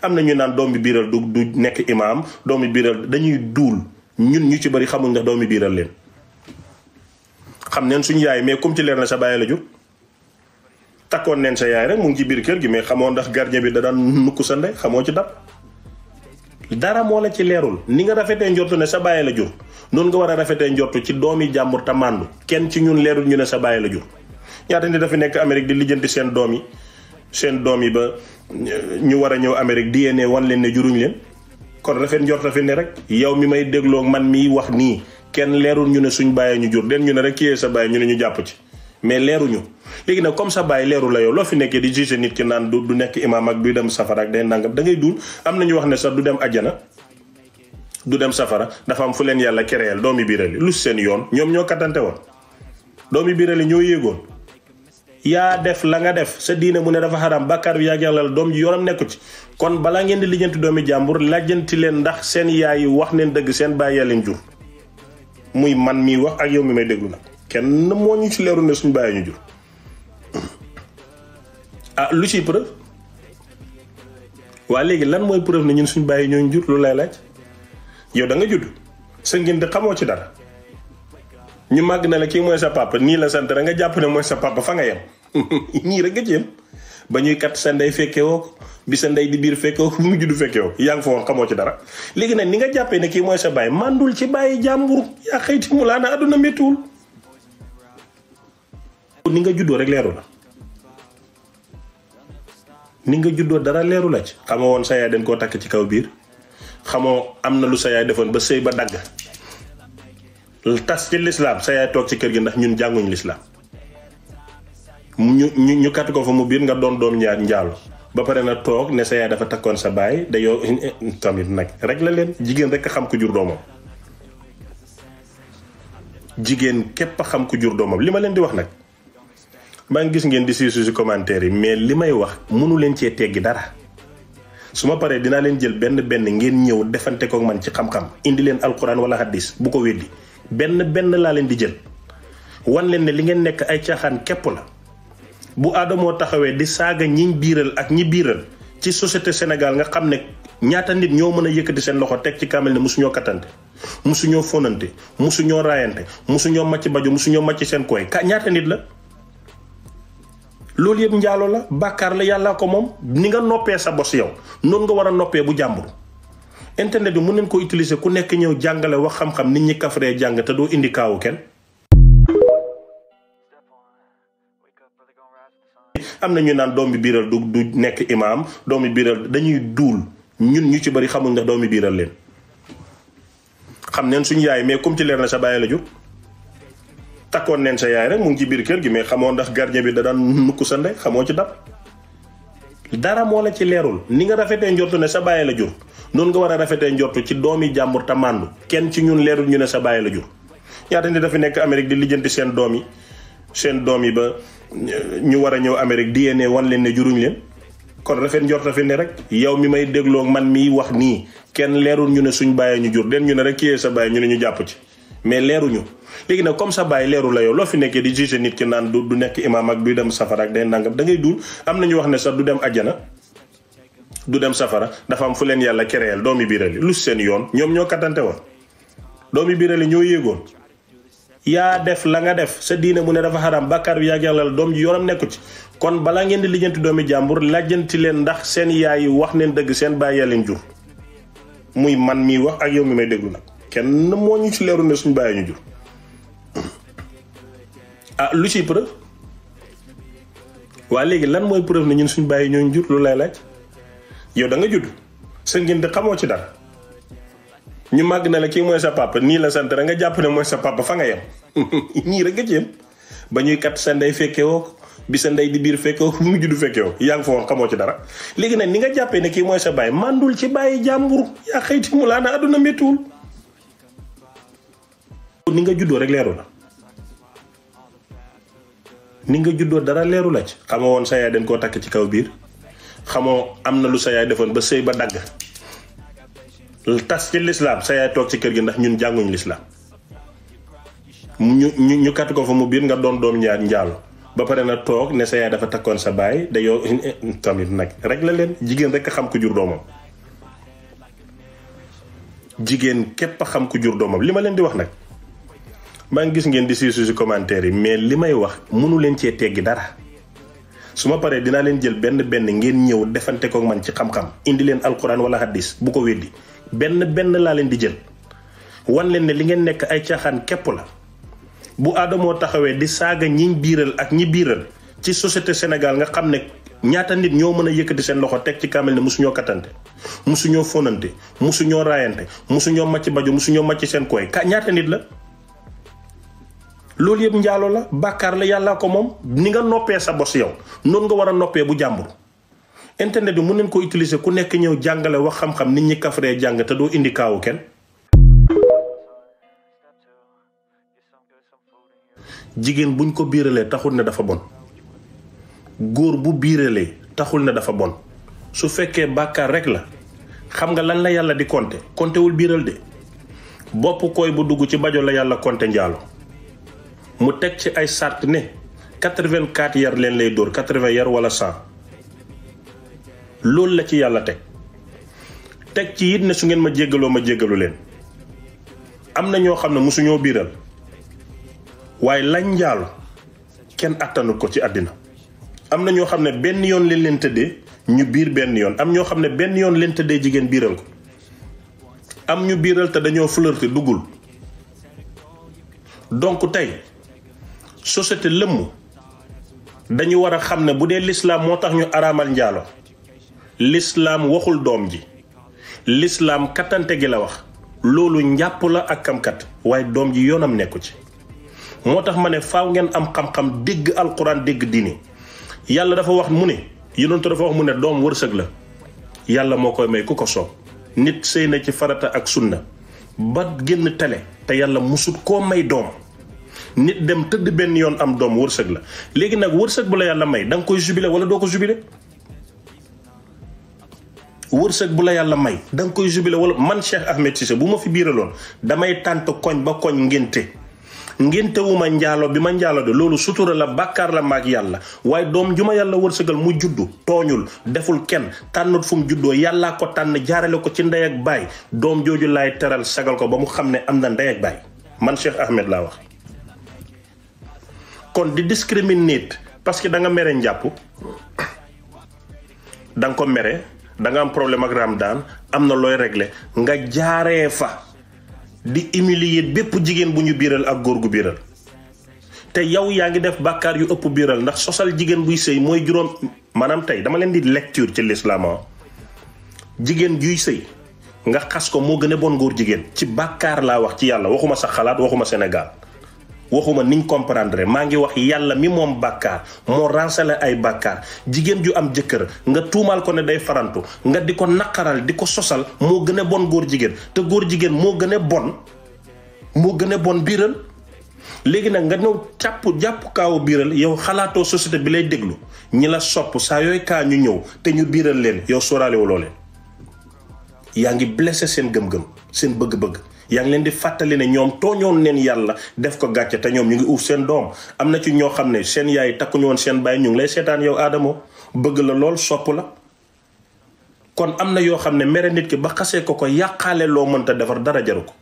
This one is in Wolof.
am na ñu naan doomi biiral du nekk imaam doomi biiral dañuy duul ñun ñu ci bari xamuñ ndax doomi biiral leen xam neen suñu yaay mais comme ci leer na sa bàyyi la jur takkoon neen sa yaay rek mu ngi ci biir kër gi mais xamoo ndax gardien bi da daan nukk sa ndey xamoo ci dara moo la ci leerul. ni nga rafetee njortu ne sa bàyyi la jur noonu nga war a rafetee njortu ci doomi jàmbur te màndu kenn ci ñun leerul ñu ne sa bàyyi la jur. ñaata nit dafa nekk Amérique di lijjanti seen doom yi ba ñu war a ñëw Amérique DNA wan leen ne juruñ leen kon rafet njort fi ne rek yow mi may dégloo man miy wax nii kenn leerul ñu ne suñ bàyyee ñu jur den ñu ne rek kiyee sa bàyyi ñu ne ñu jàpp ci mais leeruñu. léegi nag comme sa bàyyi leeru la yow loo fi nekkee di juger nit ki naan du nekk imaam ak du dem safara ak day nangam da ngay duul am na ñu wax ne sax du dem ajjana du dem safara dafa am fu leen yàlla kereyal doomi biirali lu seen yoon ñoom ñoo kattante woon doomi biirali ñoo yéegoon yaa def la nga def sa diine mu ne dafa xaram bàkkaar bi yaa yàlla la doom ji yoonam nekku ci kon balaa ngeen di lijjanti doomi jàmbur lajjanti leen ndax seen yaay yi wax neen dëgg seen bàyyi leen jur muy man miy wax ak yow mi may déglu nag kenn moo ñu ci leeru ne suñ bàyyi ñu jur lu ciy preuve waa léegi lan mooy preuve ne ñun suñ bàyyi ñooñu jur loolu lay laaj yow da nga judd sa ngénte xamoo ci dara ñu màgg na la kii mooy sa papa nii la sant rek nga jàpp ne mooy sa papa fa nga yem ñii rek nga ci yem ba ñuy kat sa ndey fekke woo ko bi sa ndey di biir fekke woo ko bu mu judd fekke woo yaa ngi fa woon xamoo ci dara léegi nag ni nga jàppee ne kii mooy sa bàyyi màndul ci bàyyi jàmbur yaa xëyti mu laa na àdduna méttiwul ni nga juddoo rek leeru la ni nga juddoo dara leeru la ci xamoo woon sa yaay dañ koo takk ci kaw biir xamoo am na lu sa yaay defoon ba sëy ba dagg tas ci lislaam sa yaay toog ci kër gi ndax ñun jànguñ lislaam ñu kat ko fa mu biir nga doon doom njaalo ba pare na toog ne sa yaay dafa takkoon sa baay da yow tamit nag rek la leen jigéen rek a xam ku jur doomam jigéen képp a xam ku jur doomam li ma leen di wax nag maa ngi gis ngeen di siisu si commentaire yi mais li may wax mënu leen cee teggi dara su ma paree dinaa leen jël benn ngeen ñëw defante ko man ci xam-xam indi leen alquran wala hadis bu ko weddi benn laa leen di jël wan leen ne li ngeen nekk ay caaxaan képp la bu aadamoo taxawee di saaga ñiñ biiral ak ñi biiral ci société Sénégal nga xam ne ñaata nit ñoo mën a yëkkati seen loxo teg ci kaamel ne musuñoo kattante musuñoo fonante musuñoo raayante musuñoo macc baju musuñoo macc seen koy ñaata nit la loolu yëpp njaalo la bàkkaar la yàlla ko moom ni nga noppee sa bos yow noonu nga war a noppee bu jàmbur internet bi mën nañ ko utiliser ku nekk ñëw jàngale wax xam-xam nit ñi kafree jàng te doo indi kaawu kenn am na ñu naan doomi biiral du nekk imaam doomi biiral dañuy duul ñun ñu ci bari xamuñ ndax doomi biiral leen xam neen suñu yaay mais comme ci leer na sa bàyyi la jur takkoon neen sa yaay rek mu ngi ci biir kër gi mais xamoo ndax gardien bi da daan nukk sa ndey xamoo ci dara moo la ci leerul. ni nga rafetee njortu ne sa bàyyi la jur noonu nga war a rafetee njortu ci doomi jàmbur te màndu kenn ci ñun leerul ñu ne sa bàyyi la jur ñaata nit dafa nekk Amérique di lijjanti seen doom yi ba ñu war a ñëw Amérique DNA wan leen ne juruñ leen kon rafet njort fi ne rek yow mi may dégloo man miy wax nii kenn leerul ñu ne suñ bàyyee ñu jur den ñu ne rek kiyee sa bàyyi ñu ne ñu jàpp ci mais leeruñu. léegi nag comme sa bàyyi leeru la yow loo fi nekkee di juger nit ki naan du nekk imaam ak du dem safara ak day nangam da ngay duul am na ñu wax ne sax du dem ajjana du dem safara dafa am fu leen yàlla kereyal doomi biirali lu seen yoon ñoom ñoo kattante woon doomi biirali ñoo yéegoon yaa def la nga def sa diine mu ne dafa xaram bàkkaar bi yaa yàlla la doom ji yoonam nekku ci kon balaa ngeen di lijjanti doomi jàmbur lajjanti leen ndax seen yaay yi wax neen dëgg seen bàyyi leen jur muy man miy wax ak yow mi may déglu nag kenn moo ñu ci leeru ne suñ bàyyi ñu jur lu ciy preuve waa léegi lan mooy preuve ne ñun suñ bàyyi ñooñu jur loolu lay laaj yow da nga judd sa ngénte xamoo ci dara ñu màgg na la kii mooy sa papa nii la sant rek nga jàpp ne mooy sa papa fa nga yem ñii rek nga ci yem ba ñuy kat sa ndey fekke woo ko bi sa ndey di biir fekke woo ko bu mu judd fekke woo yaa ngi fa woon xamoo ci dara léegi nag ni nga jàppee ne kii mooy sa bàyyi màndul ci bàyyi jàmbur yaa xëyti mu laa na àdduna méttiwul ni nga juddoo rek leeru la ni nga juddoo dara leeru la ci xamoo woon sa yaay dañ koo takk ci kaw biir xamoo am na lu sa yaay defoon ba sëy ba dagg tas ci lislaam sa yaay toog ci kër gi ndax ñun jànguñ lislaam ñu kat ko fa mu biir nga doon doom njaalo ba pare na toog ne sa yaay dafa takkoon sa baay da yow tamit nag rek la leen jigéen rek a xam ku jur doomam. jigéen képp a xam ku jur doomam li ma leen di wax nag maa ngi gis ngeen di siisu si commentaire yi mais li may wax mënu leen cee teggi dara su ma paree dinaa leen jël benn ngeen ñëw defante ko man ci xam-xam indi leen alquran wala hadis bu ko weddi benn laa leen di jël wan leen ne li ngeen nekk ay caaxaan képp la. bu Adamo taxawee di saaga ñiñ biiral ak ñi biiral ci société Sénégal nga xam ne ñaata nit ñoo mën a yëkkati seen loxo teg ci kaamel ne musuñoo kattante musuñoo fonante musuñoo raayante musuñoo macc bajo musuñoo macc seen koy ñaata nit la. loolu yëpp njaalo la bàkkaar la yàllaa ko moom ni nga noppee sa bos yow noonu nga war a noppee bu jàmbur. internet bi mun nañ ko utiliser ku nekk ñëw jàngale wax xam-xam nit ñi kafree jàng te doo indi kaawu kenn. jigéen buñ ko biiralee taxul ne dafa bon góor bu biiralee taxul ne dafa bon su fekkee bàkkaar rek la xam nga lan la yàlla di compter wul biiral de bopp koy bu dugg ci bajo la yàlla compter njaalo mu teg ci ay sart ne 84 yar leen lay dóor 80 yar wala 100 loolu la ci yàlla teg ci it ne su ngeen ma jéggaloo ma jéggalu leen. am na ñoo xam ne mosuñoo biiral waaye lañ njaalo kenn attanu ko ci àddina am na ñoo xam ne benn yoon leen tëddee ñu biir benn yoon am ñoo xam ne benn yoon leen tëddee jigéen biiral ko am ñu biiral te dañoo flirté duggul. donc tey société lëmm dañu war a xam ne bu dee lislaam moo tax ñu araamal njaalo lislaam waxul doom ji lislaam kattante gi la wax loolu njàpp la ak kamkat waaye doom ji yoonam nekku ci. moo tax ma ne faaw ngeen am xam-xam dégg alquran dégg diine yàlla dafa wax mu ne yonent dafa wax mu ne doom wërsëg la yàlla moo koy may ku ko soob nit sëy na ci farata ak sunna ba génn tele te yàlla musut koo may doom nit dem tëdd benn yoon am doom wërsëg la léegi nag wërsëg bu la yàlla may da nga koy jubilé wala doo ko jubilé wërsëg bu la yàlla may da nga koy jubilé wala man Cheikh Ahmed Cissé bu ma fi biiraloon damay tànt koñ ba koñ ngéntewuma njaalo bi ma njaalo de loolu sutura la bàkkaar la maag yàlla waaye doom ju ma yàlla wërsëgal mu juddu tooñul deful kenn tànnut fu mu juddoo yàllaa ko tànn jaarale ko ci ndey ak baay doom jooju laay teral sagal ko ba mu xam ne am na ndey ak baay man Cheikh Ahmed laa wax. kon di discriminer parce que da nga mere njàpp da nga ko mere da nga am problème ak Ramadan am na looy régler nga jaaree fa. di humilier bépp jigéen bu ñu biiral ak góor gu biiral te yow yaa ngi def bàkkaar yu ëpp biiral ndax sosal jigéen buy sëy mooy juróom maanaam tey dama leen di lecture ci l'islam jigéen juy sëy nga xas ko moo gën a bon góor jigéen ci bàkkaar laa wax ci yàlla waxuma sa xalaat waxuma Sénégal waxuma niñ comprendre maa ngi wax yàlla mi moom bàkkaar moo ransale ay bàkkaar jigéen ju am jëkkër nga tuumaal ko ne day farantu nga di ko naqaral di ko sosal moo gën a bon góor jigéen te góor jigéen moo gën a bon biiral léegi nag nga ñëw jàpp kaawu biiral yow xalaatoo société bi lay déglu ñi la sopp saa yooyu kaa ñu ñëw te ñu biiral leen yow sóoraalewuloo leen yaa ngi blessé seen gëm-gëm seen bëgg-bëgg yaa ngi leen di fàttali ne ñoom tooñoon neen yàlla def ko gàcce te ñoom ñu ngi uuf seen doom am na ci ñoo xam ne seen yaay takkuñu woon seen baay ñu ngi lay seetaan yow Adamo bëgg la lool sopp la kon am na yoo xam ne mere nit ki ba xasee ko yàqaale loo mënta defar dara jaru ko